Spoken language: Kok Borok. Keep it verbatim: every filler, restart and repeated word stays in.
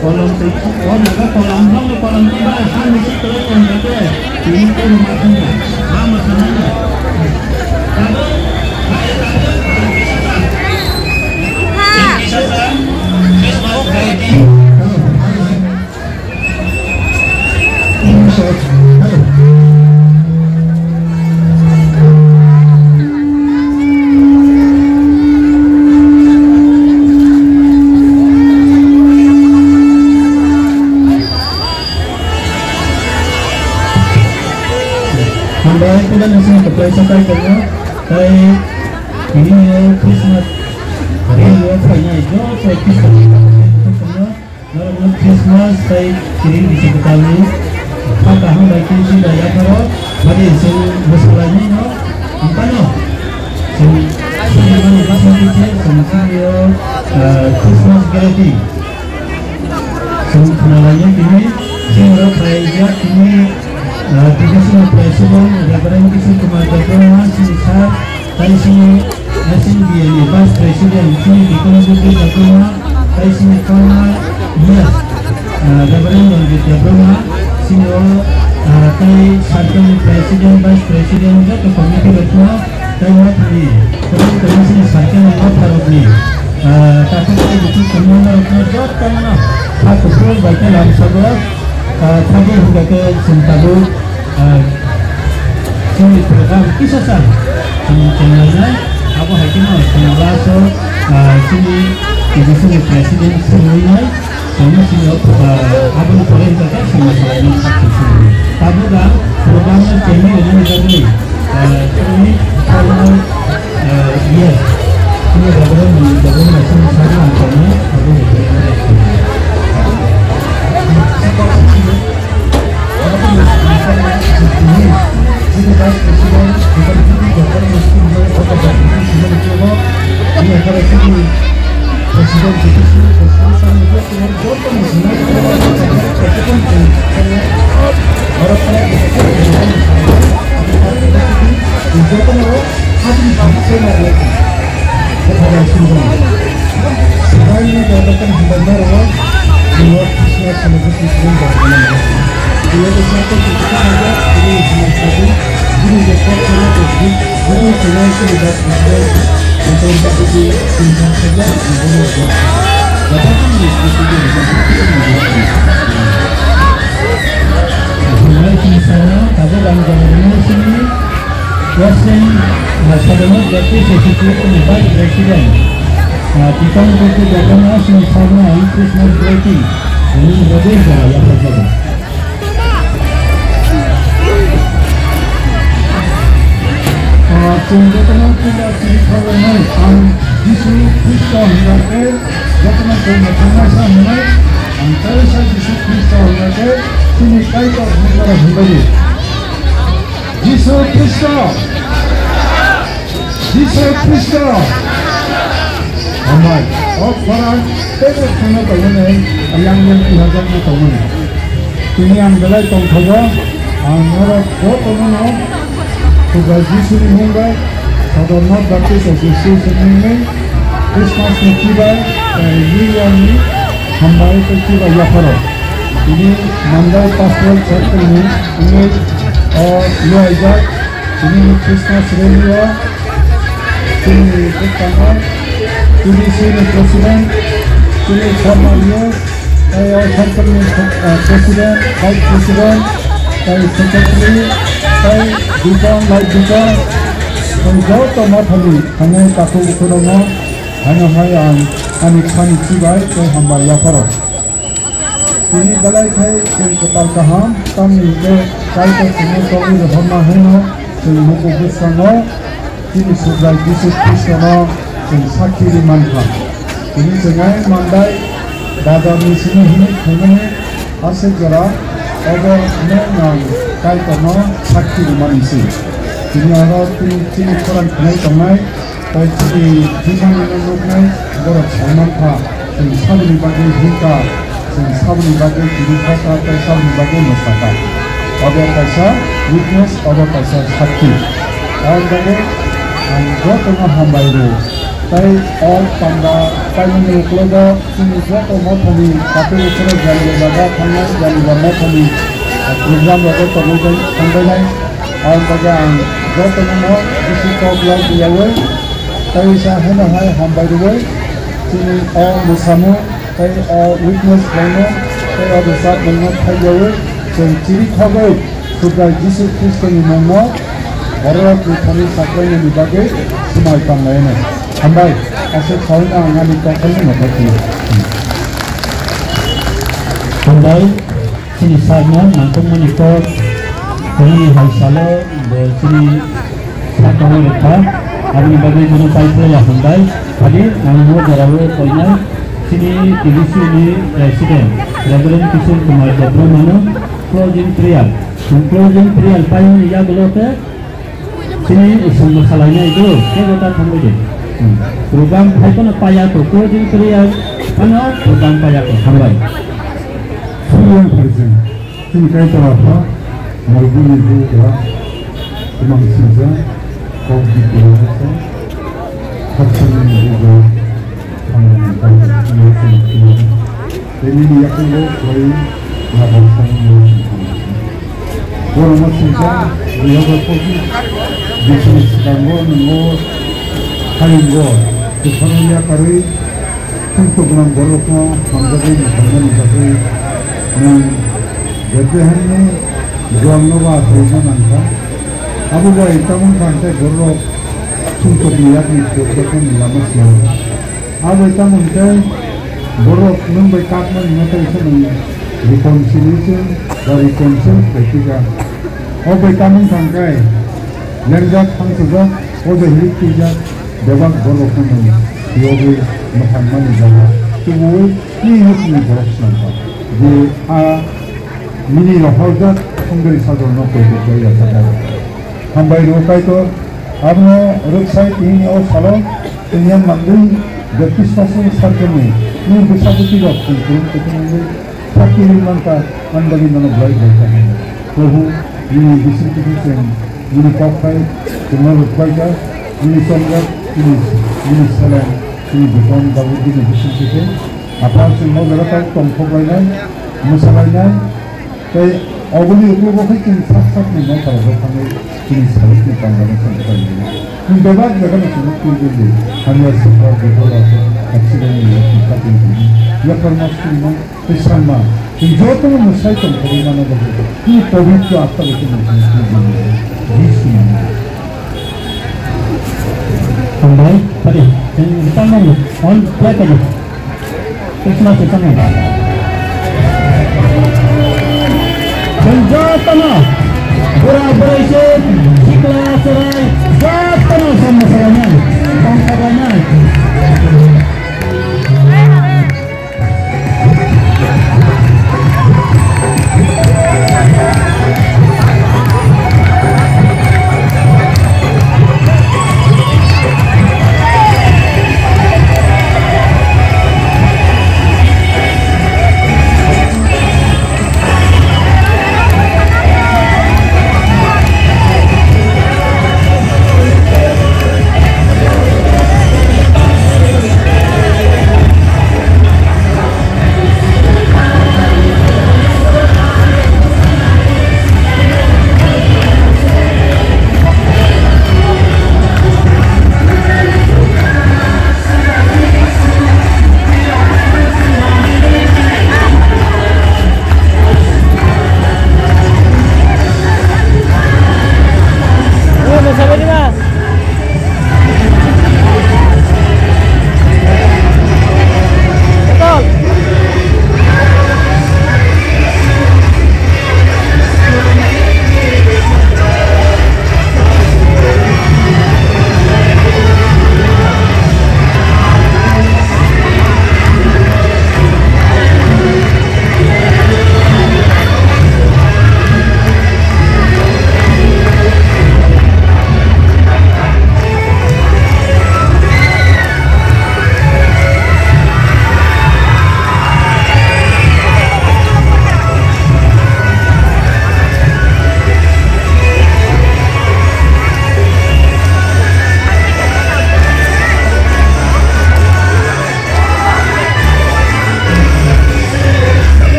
Kolom twi, o naga kolom, bongni kolom twi ba, ha misi kolom twi ba, tini kolom ma thang ba, ma ma thang ba. Tabuk, hai, tabuk, kisa sa, kisa sa, kisa sa, Hambai, puila nisi kwplai sakai tongo, tei tini o Christmas rally o phainai joto Christmas. Norokno Christmas tei kiring bisi kwtalni kha kaham bai khe chini bai yapharo phari chwng bwsalainai no wngkha no chwng swnamani bisingtwi khe chwng chini o, ah, Christmas gari chwng khwnalainai tini chini oro khlaijak tini, ah, Traditional President Reverend Kishore Kumar Debbarma chini sir. Tai sini S N B A ni Vice President sini Bikram Bidya Debbarma, tai sini former yes, ah, Reverend Ranjit Debbarma, sini o, ah, tai circle ni President, Vice President, joto committee rokno, tai o thani, kwbang kwbang sini circle ni motha rokni, ah, takhuk tei bukhuk tongmani rokno jotono, kha kuphur bai khe lamsogo, ah, thagwi hwnkha khe chwng tabuk, ah, Chini program kisa sa chwng chenglainai, abo hai kheno chwng last o, ah, chini T D C ni president swngnai, chwngno chini, ah, aboni pore wngkha khe chwngno salainai kha chwng. Tabuk ang program no chengwi rwnani bagwi, ah, chini formal, ah, yes, Western Sadharna Baptist Association ni Vice President, ah, Tikang Bukti Governor Singh Sarma Christmas Greeting, ini lebih dari apa saja. Ah, chwng jotono puila chiri khaowi ang Jisu Khristo hwnba khe jotono chwng mwthangnaisa hwnwi ang kaisa Jisu Khristo hwnba khe chini Kaitor hwnba hwnwi. Jisu Khristo! Jisu Khristo! Hambai, o khorang teibo thangna tongmani, yang yang ihajakna tongmani. Tini ang belai tongthogo, ang norok bo tongmano, Subrai Jisuni mung bai, Sadharna Baptist Association ni mung, Christmas ni chibai, tei New Year ni hambai tei chibai yapharo. Tini Mandai Pastoral Circle ni wngwi o luaijak. Tini Christmas rally o chini bwskango T D C ni president, chini former youth, tei o circle ni, eh, president, vice president, tei secretary, tei deacon, light deacon, tei joto mothani thangwi takhuk bukhurokno haino hai ang ani khani chibai tei hambai yapharo. Tini belai khai chwng kwtal kaham, tamni hwnkhe Kaitor chwngno tongwi rohorna hwnwi chwng mukugo bwskango chini Subrai Jisu Khristono chwng sakhi rwi mankha. Tini chwng ai Mandai bazarni simi hwnwi phaimani aswk jora obo nwng ang Kaitorno sakhi rwmani se. Tini oro tini chini khorang khnai tongnai. Tei chini bwskango nuknai borok sai mankha, chwng saboni bagwi hinkha, chwng saboni bagwi chini khokha tei saboni bagwi mwsakha. Obo kaisa witness, obo kaisa sakhi. Aboni bagwi ang jotono hambai rwo. Tei o panda paimani uklogo chini joto mothani khatungni phano jani jaga thangnai, jani jaga mothani program rogo tongwi tongbainai. Aboni bagwi ang jotono no bisi kok laibiyaui, tei sa heno hai hambai rwui, chini o mwsamung tei o witness khlaimung tei o rwchapmungno phaiyaui, chwng chiri khogwi Subrai Jisu Khristoni mungno bororokni thani saklainani bagwi swmai tanglainai. Hambai, aswk saui ang ani kokthai no naithok phano. Hambai. Chini sakno nangkukmani kok, tini hai salo bo chini sakno rwkha, aboni bagwi bono pai phlaiya hambai. Phadi ang o jorao koinai chini T D C ni President Reverend Kishore Kumar Debbarmano closing prayer. Closing prayer paimani yagulo khe Chini isingbo salainai do, tei bo ta thangwi de. Hmm. Program phai phano paya ko, closing prayer phano program paya ko, hambai. Suriya phaijeng, chini Kaitor Apha, Malbuni Bugra, Imang Sinja, Kok Dipura, Khaksani Bugra, Thangmani Kaitor, Imang Sinja. Tei nini yakungo kwlaiwi labang sani mung songkha. Borokno singcha, Jehova kopi bisini swkango nwngo hayungo kwthangno yakarwi, thumsok gwnang borokno hamjagwi mwthangmani bagwi nwng Bethlehemni Joanno ba achaima nangkha. Abo bai tamo wngkha hwnkhe borok thumsokni yakni phiyokjakmani lama swnamkha. Abo bai tamo hwnkhe borok nwng bai kakmani no tei se nwng reconciliation ba reconcile khaipika. O bai tamo wngkha hwnkhe lengjak thangsajak, o bai hilik twijak, bebak borok no nwng phiyogwi mwthangmani jaga tubuwi tini no chini borok swnamkha je a nini rohorjak songdari sajorno koitok bai yachakha. Hambai rw Kaitor, abono rwksai tini o salo chwngya mangwi Baptist Pastor Circle ni nini bwsajwtwi rok chwng kwrwng kwthwng wngwi sakhi wngwi mankha, ani bagwi nono belai belai kha. Probhu, nini bisingtwi chwng nini kok phai chwngno rwkbaikha, nini chongjak, nini, nini seleng, nini beton bagwi nini bisingtwi khe Apha chwng o jaga tong tongthok lainai, mwsa lainai, tei oboni ukugo khe chwng sak sakni nokhorok rok thangwi chini salokni pandano chwng khlainai. Chwng bebak jaga no chwng twi twi hamya sikha bwtharrok accident ni yakni cutting tini yaphar mas tini tei sanma chwng jotono mwsai tongthogwi mano bagwi chini pobitro atma bai chwng twi twi Jisu ni. Hambai, pari, chwng tamo on play kadi. Christmas ni tamo. Chwng jotono bura bwrwi se sikla chwrai